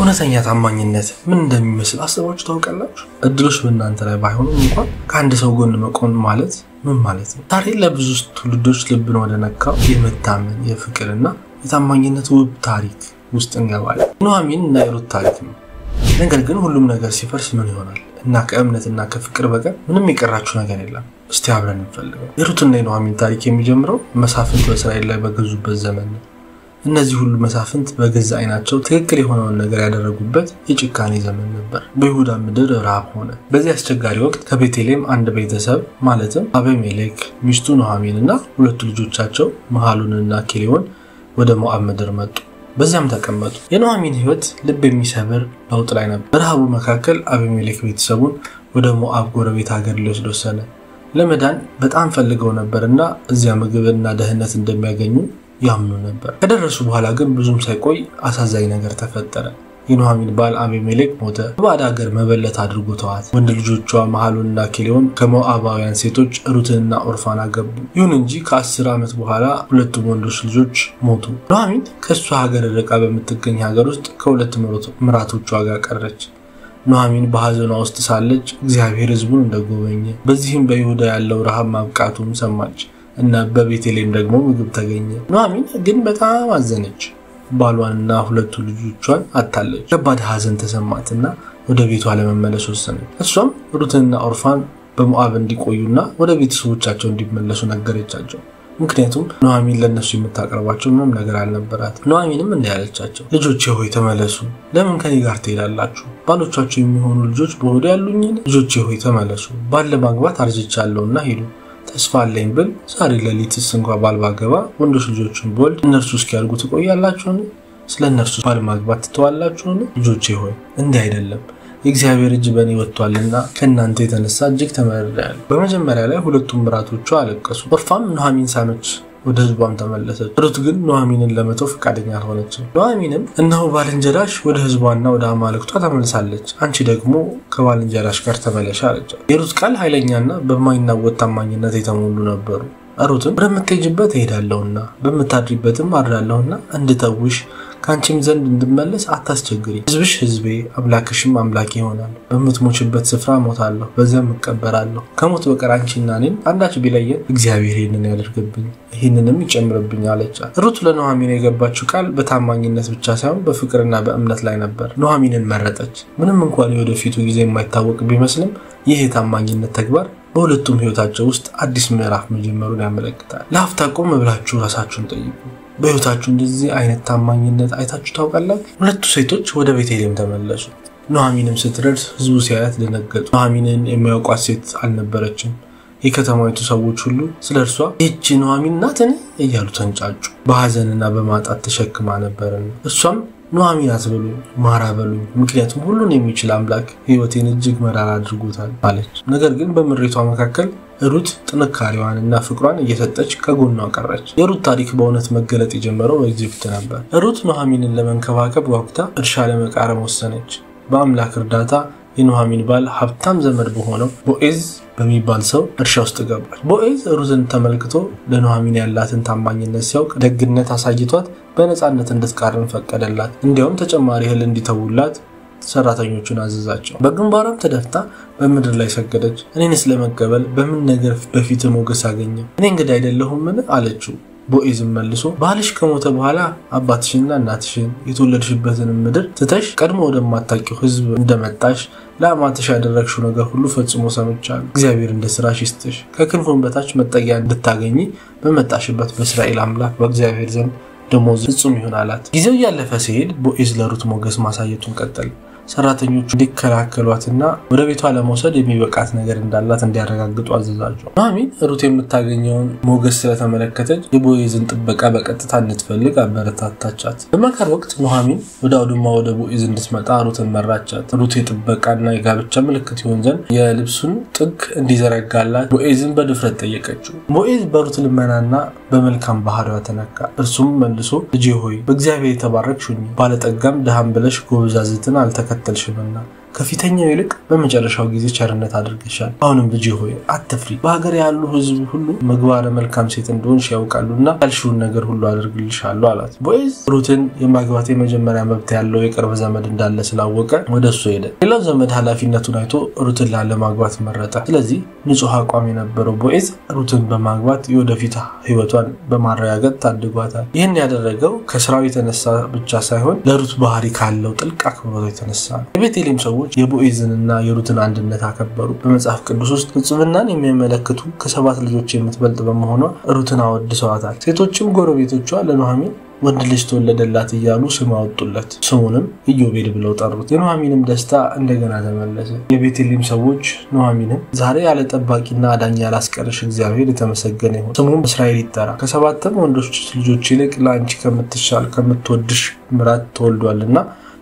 እውነተኛ ታማኝነት ምን እንደሚመስል አስባችሁ ታውቃላችሁ? እድሎች በእናንተ ላይ ባይሆኑም እንኳን ከአንድ ሰው ጎን መቆም ማለት ምን ማለት ነው? ዛሬ ለብዙ ትውልዶች ልብን ወደ ነካው የመታመን የፍቅርና የታማኝነት ውብ ታሪክ ውስጥ እንገባለን። ኑኃሚን እና የሩት ታሪክ ነው። ነገር ግን ሁሉም ነገር ሲፈርስ ምን ይሆናል? እና ከእምነትና ከፍቅር በቀር ምንም የቀራችሁ ነገር የለም። እስቲ አብረን እንፈልገው። የሩትና የኑኃሚን ታሪክ የሚጀምረው መሳፍንት በእስራኤል ላይ በገዙበት ዘመን ነው። እነዚህ ሁሉ መሳፍንት በገዛ ዓይናቸው ትክክል የሆነውን ነገር ያደረጉበት የጭካኔ ዘመን ነበር። በይሁዳ ምድር ረሃብ ሆነ። በዚህ አስቸጋሪ ወቅት ከቤተልሔም አንድ ቤተሰብ ማለትም አቤሜሌክ፣ ሚስቱ ኑኃሚን እና ሁለቱ ልጆቻቸው መሐሉንና ኬሌዎን ወደ ሞዓብ ምድር መጡ። በዚያም ተቀመጡ። የኑኃሚን ሕይወት ልብ የሚሰብር ለውጥ ላይ ነበር። በረሃቡ መካከል አቤሜሌክ ቤተሰቡን ወደ ሞዓብ ጎረቤት ሀገር ሊወስድ ወሰነ። ለመዳን በጣም ፈልገው ነበርና እዚያ ምግብና ደህንነት እንደሚያገኙ ያምኑ ነበር። ከደረሱ በኋላ ግን ብዙም ሳይቆይ አሳዛኝ ነገር ተፈጠረ። የኑኃሚን ባል አቤሜሌክ ሞተ። በባዕድ ሀገር መበለት አድርጎ ተዋት። ወንድ ልጆቿ መሐሉንና ኬሌዎን ከሞዓባውያን ሴቶች ሩትንና ኦርፋን አገቡ። ይሁን እንጂ ከ10 ዓመት በኋላ ሁለቱም ወንዶች ልጆች ሞቱ። ኑኃሚን ከእሷ ሀገር ርቃ በምትገኝ ሀገር ውስጥ ከሁለት ምራቶቿ ጋር ቀረች። ኑኃሚን በሐዘኗ ውስጥ ሳለች እግዚአብሔር ሕዝቡን እንደጎበኘ በዚህም በይሁዳ ያለው ረሃብ ማብቃቱም ሰማች እና በቤተልሔም ደግሞ ምግብ ተገኘ። ኑኃሚን ግን በጣም አዘነች። ባሏንና ሁለቱ ልጆቿን አጣለች። ከባድ ሐዘን ተሰማትና ወደ ቤቷ ለመመለስ ወሰነች። እሷም ሩትንና ኦርፋን በሞዓብ እንዲቆዩና ወደ ቤተሰቦቻቸው እንዲመለሱ ነገረቻቸው። ምክንያቱም ኑኃሚን ለእነሱ የምታቀርባቸው ምንም ነገር አልነበራት። ኑኃሚንም እንዲህ አለቻቸው፣ ልጆቼ ሆይ ተመለሱ። ለምን ከኔ ጋር ትሄዳላችሁ? ባሎቻቸው የሚሆኑ ልጆች በሆዴ ያሉኝን? ልጆቼ ሆይ ተመለሱ። ባል ለማግባት አርጅቻለሁና ሂዱ። ተስፋ አለኝ ብል ዛሬ ሌሊትስ እንኳ ባል ባገባ ወንዶች ልጆችን ብወልድ እነርሱ እስኪያድጉ ትቆያላችሁን? ስለ እነርሱ ባል ማግባት ትተዋላችሁን? ልጆቼ ሆይ እንዲህ አይደለም፣ የእግዚአብሔር እጅ በእኔ ወጥቷልና ከእናንተ የተነሳ እጅግ ተመርሬአለሁ። በመጀመሪያ ላይ ሁለቱም ምራቶቿ አለቀሱ። ኦርፋም ኑኃሚን ሳመች፣ ወደ ሕዝቧም ተመለሰች። ሩት ግን ኑኃሚንን ለመተው ፈቃደኛ አልሆነችም። ኑኃሚንም እነሆ ባልንጀራሽ ወደ ሕዝቧና ወደ አማልክቷ ተመልሳለች፣ አንቺ ደግሞ ከባልንጀራሽ ጋር ተመለሽ አለቻት። የሩት ቃል ኃይለኛና በማይናወጥ ታማኝነት የተሞሉ ነበሩ። ሩትም ወደምትሄጂበት እሄዳለሁና በምታድሪበትም አድራለሁና እንድተውሽ ከአንቺም ዘንድ እንድመለስ አታስቸግሪ። ሕዝብሽ ሕዝቤ አምላክሽም አምላኬ ይሆናል። በምትሞችበት ስፍራ እሞታለሁ፣ በዚያም እቀበራለሁ። ከሞት በቀር አንቺና እኔን አንዳች ቢለየን እግዚአብሔር ይህንን ያደርግብኝ ይህንንም ይጨምርብኝ አለቻት። ሩት ለኑኃሚን የገባችው ቃል በታማኝነት ብቻ ሳይሆን በፍቅርና በእምነት ላይ ነበር። ኑኃሚንን መረጠች። ምንም እንኳን የወደፊቱ ጊዜ የማይታወቅ ቢመስልም ይህ የታማኝነት ተግባር በሁለቱም ሕይወታቸው ውስጥ አዲስ ምዕራፍ መጀመሩን ያመለክታል። ለአፍታ ቆም ብላችሁ ራሳችሁን ጠይቁ። በሕይወታችሁ እንደዚህ አይነት ታማኝነት አይታችሁ ታውቃላችሁ? ሁለቱ ሴቶች ወደ ቤተልሔም ተመለሱ። ኑኃሚንም ስትደርስ ሕዝቡ ሲያያት ደነገጡ። ኑኃሚንን የሚያውቋት ሴት አልነበረችም። የከተማይቱ ሰዎች ሁሉ ስለ እርሷ ይህች ኑኃሚን ናትን እያሉ ተንጫጩ። በሐዘንና በማጣት ተሸክማ ነበርና። እርሷም ኑኃሚን አትበሉኝ፣ ማራ በሉኝ፣ ምክንያቱም ሁሉን የሚችል አምላክ ሕይወቴን እጅግ መራራ አድርጎታል አለች። ነገር ግን በምሬቷ መካከል ሩት ጥንካሬዋን እና ፍቅሯን እየሰጠች ከጎኗ ቀረች። የሩት ታሪክ በእውነት መገለጥ የጀመረው በ Egypt ነበር። ሩት ኑኃሚንን ለመንከባከብ ጓጉታ እርሻ ለመቃረም ወሰነች። በአምላክ እርዳታ የኑኃሚን ባል ሀብታም ዘመድ በሆነው ቦኤዝ በሚባል ሰው እርሻ ውስጥ ገባች። ቦኤዝ ሩትን ተመልክቶ ለኑኃሚን ያላትን ታማኝነት ሲያውቅ ደግነት አሳይቷት በነፃነት እንድትቃርም ፈቀደላት። እንዲያውም ተጨማሪ እህል እንዲተውላት ሰራተኞቹን አዘዛቸው። በግንባሯም ተደፍታ በምድር ላይ ሰገደች። እኔንስ ለመቀበል በምን ነገር በፊት ሞገስ አገኘው? እኔ እንግዳ አይደለሁምን? አለችው። ቦኤዝም መልሶ ባልሽ ከሞተ በኋላ አባትሽንና እናትሽን የተወለድሽበትንም ምድር ትተሽ ቀድሞ ወደማታውቂው ሕዝብ እንደመጣሽ ለአማትሽ ያደረግሽው ነገር ሁሉ ፈጽሞ ሰምቻለሁ። እግዚአብሔር እንደ ስራሽ ይስጥሽ፣ ከክንፉም በታች መጠጊያ እንድታገኚ በመጣሽበት በእስራኤል አምላክ በእግዚአብሔር ዘንድ ደሞዝ ፍጹም ይሁን አላት። ጊዜው እያለፈ ሲሄድ ቦኤዝ ለሩት ሞገስ ማሳየቱን ቀጠለ። ሰራተኞቹ እንዲከላከሏትና ወደ ቤቷ ለመውሰድ የሚበቃት ነገር እንዳላት እንዲያረጋግጡ አዘዛቸው። ኑኃሚን ሩት የምታገኘውን ሞገስ ስለተመለከተች የቦኤዝን ጥበቃ በቀጥታ እንድትፈልግ አበረታታቻት። በመከር ወቅት ኑኃሚን ወደ አውድማ ወደ ቦኤዝ እንድትመጣ ሩትን መራቻት። ሩት የጥበቃና የጋብቻ ምልክት ይሆን ዘንድ የልብሱን ጥግ እንዲዘረጋላት ቦኤዝን በድፍረት ጠየቀችው። ቦኤዝ በሩት ልመናና በመልካም ባህሪዋ ተነካ። እርሱም መልሶ ልጄ ሆይ በእግዚአብሔር የተባረክሽ ሁኚ፣ ባለጠጋም ድሃም ብለሽ ጎበዛዝትን አልተከተልሽምና ከፊተኛው ይልቅ በመጨረሻው ጊዜ ቸርነት አድርገሻል። አሁንም ልጄ ሆይ አትፍሪ፣ በሀገር ያሉ ሕዝብ ሁሉ ምግባረ መልካም ሴት እንደሆንሽ ያውቃሉና ያልሽውን ነገር ሁሉ አደርግልሻለሁ አላት። ቦዔዝ ሩትን የማግባት የመጀመሪያ መብት ያለው የቅርብ ዘመድ እንዳለ ስላወቀ ወደ እሱ ሄደ። ሌላው ዘመድ ኃላፊነቱን አይቶ ሩትን ላለማግባት መረጠ። ስለዚህ ንጹሕ አቋም የነበረው ቦዔዝ ሩትን በማግባት የወደፊት ሕይወቷን በማረጋገጥ ታድጓታል። ይህን ያደረገው ከስራው የተነሳ ብቻ ሳይሆን ለሩት ባህሪ ካለው ጥልቅ አክብሮት የተነሳ ነው። የቤተልሔም ሰዎች የቦዔዝንና የሩትን አንድነት አከበሩ። በመጽሐፍ ቅዱስ ውስጥ ፍጽምናን የሚያመለክቱ ከ7 ልጆች የምትበልጥ በመሆኗ ሩትን አወድሰዋታል። ሴቶችም ጎረቤቶቿ ለኑኃሚን ወንድ ልጅ ተወለደላት እያሉ ስም አወጡለት። ስሙንም ኢዮቤድ ብለው ጠሩት። የኑኃሚንም ደስታ እንደገና ተመለሰ። የቤተልሔም ሰዎች ኑኃሚንን ዛሬ ያለ ጠባቂና አዳኝ ያላስቀረሽ እግዚአብሔር የተመሰገነ ይሁን፣ ስሙም እስራኤል ይጠራ፣ ከ7 ወንዶች ልጆች ይልቅ ለአንቺ ከምትሻል ከምትወድሽ ምራት ተወልዷልና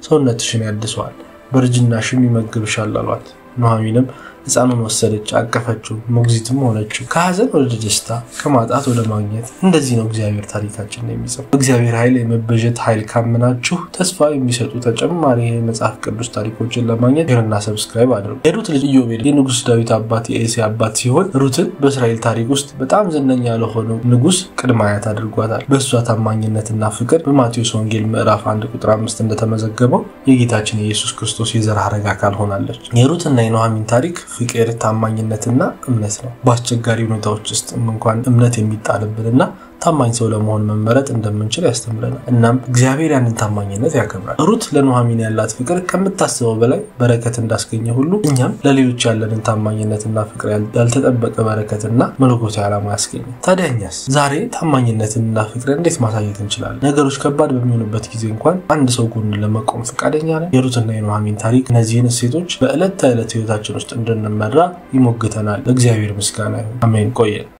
ሰውነትሽን ያድሰዋል፣ በእርጅናሽም ይመግብሻል አሏት። ኑኃሚንም ሕፃኑን ወሰደች፣ አቀፈችው፣ ሞግዚትም ሆነችው። ከሐዘን ወደ ደስታ፣ ከማጣት ወደ ማግኘት። እንደዚህ ነው እግዚአብሔር ታሪካችን የሚጽፍ። እግዚአብሔር ኃይል የመበጀት ኃይል ካመናችሁ ተስፋ የሚሰጡ ተጨማሪ የመጽሐፍ ቅዱስ ታሪኮችን ለማግኘት share ና subscribe አድርጉ። የሩት ልጅ ኢዮቤድ የንጉስ ዳዊት አባት የእሴይ አባት ሲሆን ሩትን በእስራኤል ታሪክ ውስጥ በጣም ዝነኛ ለሆነው ንጉስ ቅድመ አያት አድርጓታል። በእሷ ታማኝነትና ፍቅር በማቴዎስ ወንጌል ምዕራፍ 1 ቁጥር 5 እንደተመዘገበው የጌታችን የኢየሱስ ክርስቶስ የዘር ሐረግ አካል ሆናለች። የሩትና የኑኃሚን ታሪክ ፍቅር፣ ታማኝነትና እምነት ነው። በአስቸጋሪ ሁኔታዎች ውስጥ እንኳን እምነት የሚጣልብንና ታማኝ ሰው ለመሆን መመረጥ እንደምንችል ያስተምረናል። እናም እግዚአብሔር ያንን ታማኝነት ያከብራል። ሩት ለኑኃሚን ያላት ፍቅር ከምታስበው በላይ በረከት እንዳስገኘ ሁሉ እኛም ለሌሎች ያለንን ታማኝነትና ፍቅር ያልተጠበቀ በረከትና መለኮታዊ ዓላማ ያስገኛል። ታዲያ እኛስ ዛሬ ታማኝነትንና ፍቅርን እንዴት ማሳየት እንችላለን? ነገሮች ከባድ በሚሆኑበት ጊዜ እንኳን አንድ ሰው ጎን ለመቆም ፈቃደኛ ነን? የሩትና የኑኃሚን ታሪክ እነዚህን እሴቶች በዕለት ተዕለት ሕይወታችን ውስጥ እንድንመራ ይሞግተናል። ለእግዚአብሔር ምስጋና ይሁን። አሜን። ቆየን።